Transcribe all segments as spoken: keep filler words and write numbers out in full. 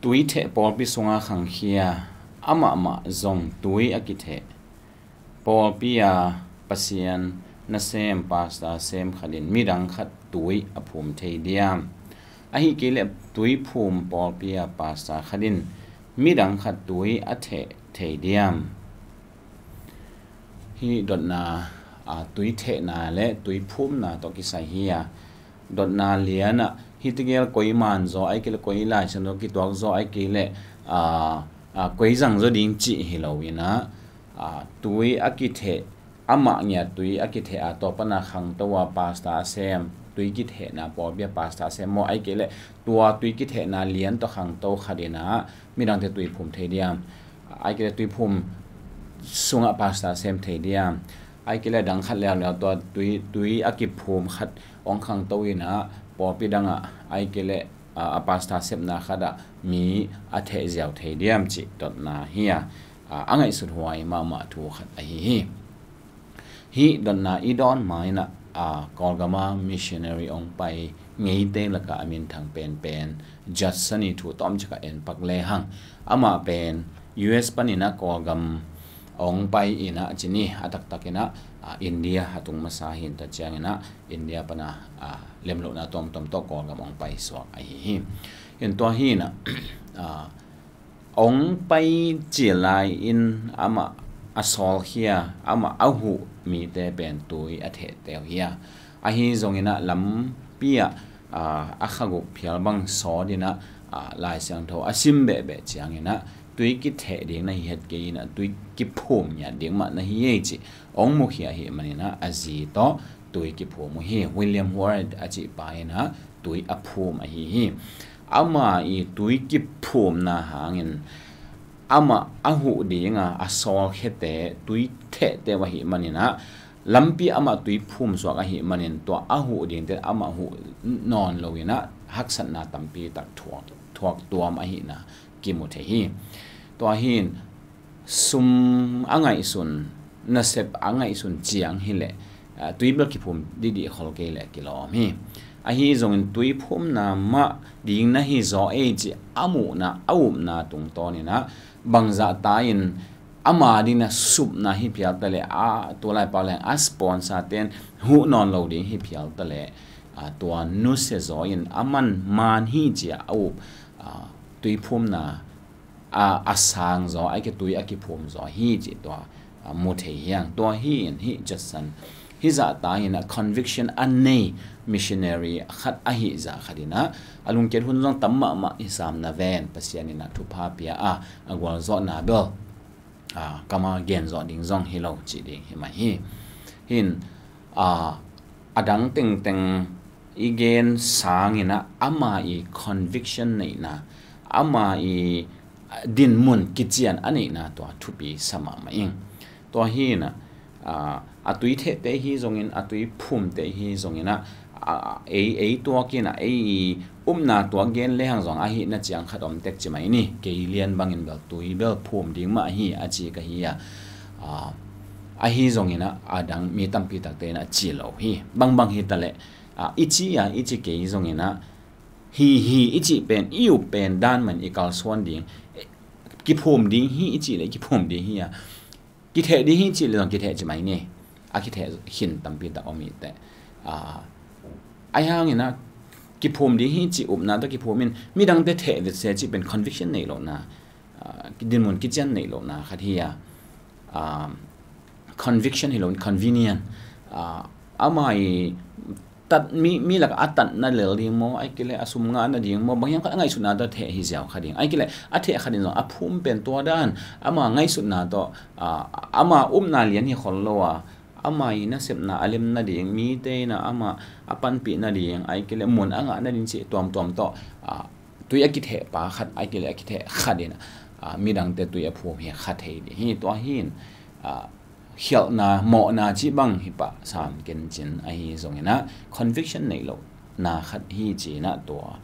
Tui theh pawlpi sunga khangkhia, amahmah zong tui a kitheh pawlpi a Pasian nasem, pastor sem khatin midang khat tui a phum thei diam? Ahi kei leh tui phum pawlpi a pastor khatin midang khat tui a theh thei diam? Hih dotna, a, tui thehna le tui phumna tawh kisai hi a, dotna lianah hih tegel koi man zaw, ahi kei leh koi Lai Siangtho kituak zaw, ahi kei leh, a, a, koi zang zaw ding cih hi lo in ah, a, tui a kitheh, amah ngiat tui a kitheh a, tua pana khangto a pastor a sem, tui kithehna pawlpi a pastor a sem maw, ahi kei leh tua tui kithehna lian tawh khangto khat in ah midangte tui phum thei diam? Ahi kei leh tui phum sungah pastor sem thei diam? Ahi kei leh dang khat leuleu tua tui, tui a kiphum khat hong khangto in ah pawlpi dangah, ahi kei leh, a, a pastor sepna khatah mi a theh ziau thei diam cih dotna hi a, a, a ngaihsut huai mahmah thu khat ahi hi. Hih dotna i dawn ma in ah, a, Kawlgama missionary hong pai ngeite lakah a minthang penpen Judson i thu tawmcik ah en pak lehang, amah pen U S panin ah Kawlgam hong pai in ah, ci ni, a taktak in ah, a, India a tung masa hi in, tua ciangin ah India pana, a, lemlohna tuamtuam tawh Kawlgam hong paisuak ahi hi. In tua hi in ah, a, hong pai cil lai-in amah a sawlkhia, amah a huh mite pen tui a thehte uh hi a, ahi zongin ah lampi ah, a, a khaguk phial bang sawt in ah, a, Lai Siangtho a sim behbeh ciangin ah tui kitheh ding na hi het kei in ah tui kiphum ngiat ding mah na hi ei cih hong mukhia ahih manin ah a zi tawh tui kiphum uh hi. William Howard a cih pa in ah tui a phum ahi hi. Ama i tui kiphumna hangin amah a huh dinga a sawlkhiate tui thehte uh ahih manin ah lampi amah tui phum suak ahih manin tua a huh dingte amah huh nawn lo in ah haksatna tampi tak thuak, thuak tuam ahihna kimu thei hi. Tua hi in sum a ngaihsun, nasep a ngaihsun ciang hi leh, a, tui bel kiphum dihdih khol kei leh kilawm hi. Ahi zongin tui phumna mah ding na hi zaw ei cih a muhna, a upna tungtawn in ah bangzah ta in ama ding na supna hi phial ta leh, a, tu lai pau leng a sponsor ten huh nawn lo ding hi phial ta leh, a, tua nusia zaw in a man man hi ci-a a up, a, tui phumna a, a sang zaw, a kitui a kiphum zaw hi cih tua, a, mu thei hi hang. Tua hi in hih Judson, hih zahta hi in ah conviction a nei missionary khat ahi zah khat in ah a lungkiat hun zong tam mahmah hi sam na ven, Pasian in ah thupha pia a, a gualzawhna bel, a, kam a gen zawh ding zong hi lo cih ding hi mai hi. Hi in, a, a dang tengteng i gen sang in ah ama i conviction neihna, ama i, a, dinmun kician a neihna tua thupi sa mahmah ing. Tua hi in ah, a, a tui thehte hi zongin, a tui phumte hi zongin ah, a, ei, ei tuak in ah, ei i upna tuak gen lehang zong ahihna ciang khat om tek ci mai ni. Kei lian bangin bel tui bel phum ding mah hi a ci ka hi a, a, ahi zongin ah a dang mi tampi takte in ah ci lo hi. Bangbang hi ta leh, a, i ci a, i ci kei zongin ah hi, hi i cih pen, i up pen dan man i kalsuan ding, kiphum ding hi i cih leh kiphum ding hi a, kitheh ding hi cih leh zong kitheh ci mai ni. A kitheh khin tampi tak om hi teh. A, ahi hangin ah kiphum ding hi cih upna tawh kiphum in midangte theh vetse cih pen conviction nei lohna, a, dinmun kician nei lohna khat hi a, a, conviction hi lo, convenient, a, ama i tat, mi, mi lak a tatna lel ding maw, ahi kei leh a sum ngahna ding maw, bang hiam khat a ngaihsutna tawh theh hi ziau kha ding. Ahi kei leh a theh khat in zong a phum pen tua dan, ama ngaihsutna tawh, a, ama upna lian hi khol lo a, ama i nasepna a lemna ding, mite in ah ama a panpihna ding, ahi kei leh mun a ngahna ding cih tuamtuam tawh, a, tui a kitheh pa khat, ahi kei leh a kitheh khat in, a, midangte tui a phum hi kha thei ding hi. Tua hi in, a, khialhna, mawhna cih bang hi pah sam kencin ahi zongin ah conviction neih lohna khat hi ci-in ah tua,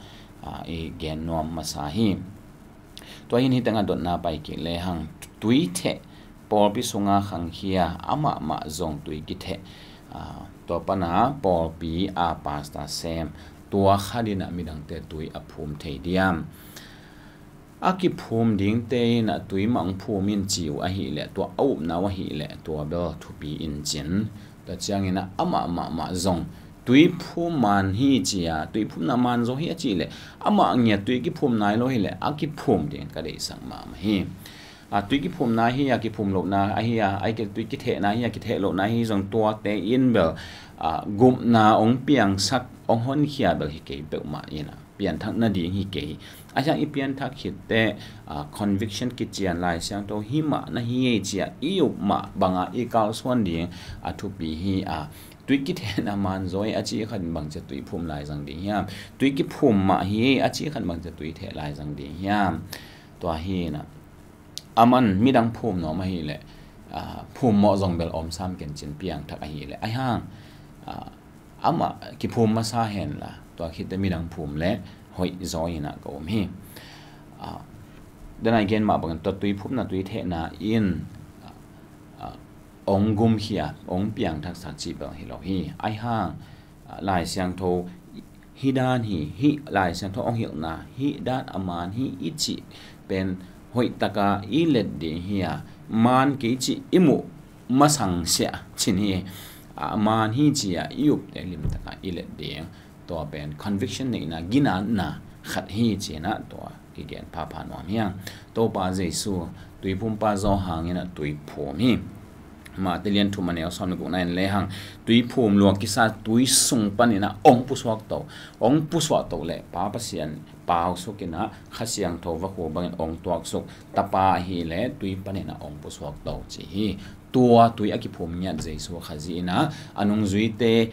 a, i gen nuam masa hi. Tua hi in hih tengah dotna pai kik lehang, tui theh pawlpi sunga khangkhia, amahmah zong tui kitheh, a, tua pana pawlpi a pastor sem, tua khat in ah midangte tui a phum thei diam? A kiphum dingte in a tui mah hong phum in ci uh ahih leh, tua a upna uh ahih leh, tua bel thupi in cin. Tua ciangin a amah mahmah zong tui phum man hi ci a, tui phumna man zaw hi a cih leh, amah ngiat tui kiphum nai lo hi leh, a kiphum ding ka deihsak mahmah hi. A tui kiphumna hi a, kiphum lohna ahi a, ai ke tui kithehna hi a, kitheh lohna hi zong tuate in bel, a, gupna hong piangsak, hong honkhia bel hi kei peuhmah in a, pianthak nading hi kei. A hiang i pianthak khit teh, a, conviction kician Lai Siangtho hi mah na hi ei ci a, i up mah banga i kalsuan ding a thupi hi a, tui kithehna man zaw hi a ci khat in bangci a tui phum lai zang ding hiam? Tui kiphum mah hi ei a ci khat in bangci a tui theh lai zang ding hiam? Tua hi in a, a man midang phum nuam ahih leh, a, phum mawh zong bel om sam ken cin piangthak ahih leh. A hiang, a, amah kiphum masa hen la, tua khit teh midang phum leh hoih zaw in a ka um hi. A, dan a i gen mah bangin tua tui phumna tui thehna in, a, a, hong gumkhia, hong piangthaksak cih bel hi lo hi. A hiang, a, Lai Siangtho hi dan hi, hih Lai Siangtho hong hilhna hi dan a man hi i cih pen hoih taka i let ding hi a, man kei cih i muh masang siah cin hi, a, man hi ci a i upte lim taka i let ding. Tua pen conviction neihna, ginatna khat hi ci in a tua kigen phapha nuam hi hang. Topa Jesu tui phumpa zaw hangin a tui phum hi. Mate lian thum a neu sawm le gukna en le hang, tui phum lua kisa tui sung panin a hong pusuak to, hong pusuak to leh Pa Pasian pausuk in a Kha Siangtho vakhu bangin hong tuaksuk Tapa ahih leh tui panin a hong pusuak to ci hi. Tua tui a kiphum ngiat Jesu Khazih in a, a nungzuite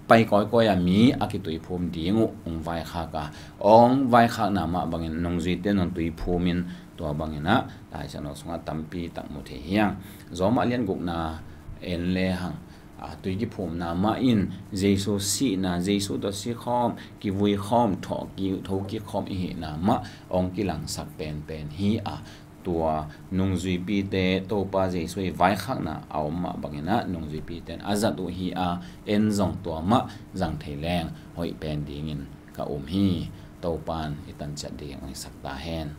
pai kawikawi a mi a kitui phum ding uh hong vaikhak a, hong vaikhakna mah bangin nungzuite nong tui phum in tua bangin a Lai Siangtho sungah tampi tak mu thei hi hang. Zawmah lian gukna en le hang, a, tui kiphumna mah in Jesu sihna, Jesu tawh sikhawm, kivuikhawm, thawh ki, thokik khawm i hihna mah hong kilangsak penpen hi a, tua nungzuipite Topa Jesu i vaikhakna a om mah bangin a nungzuipite in a zat uh hi a, en zong tua mah zang thei leng hoih pen dingin ka um hi. Topan i tanciat ding hong hisak ta hen.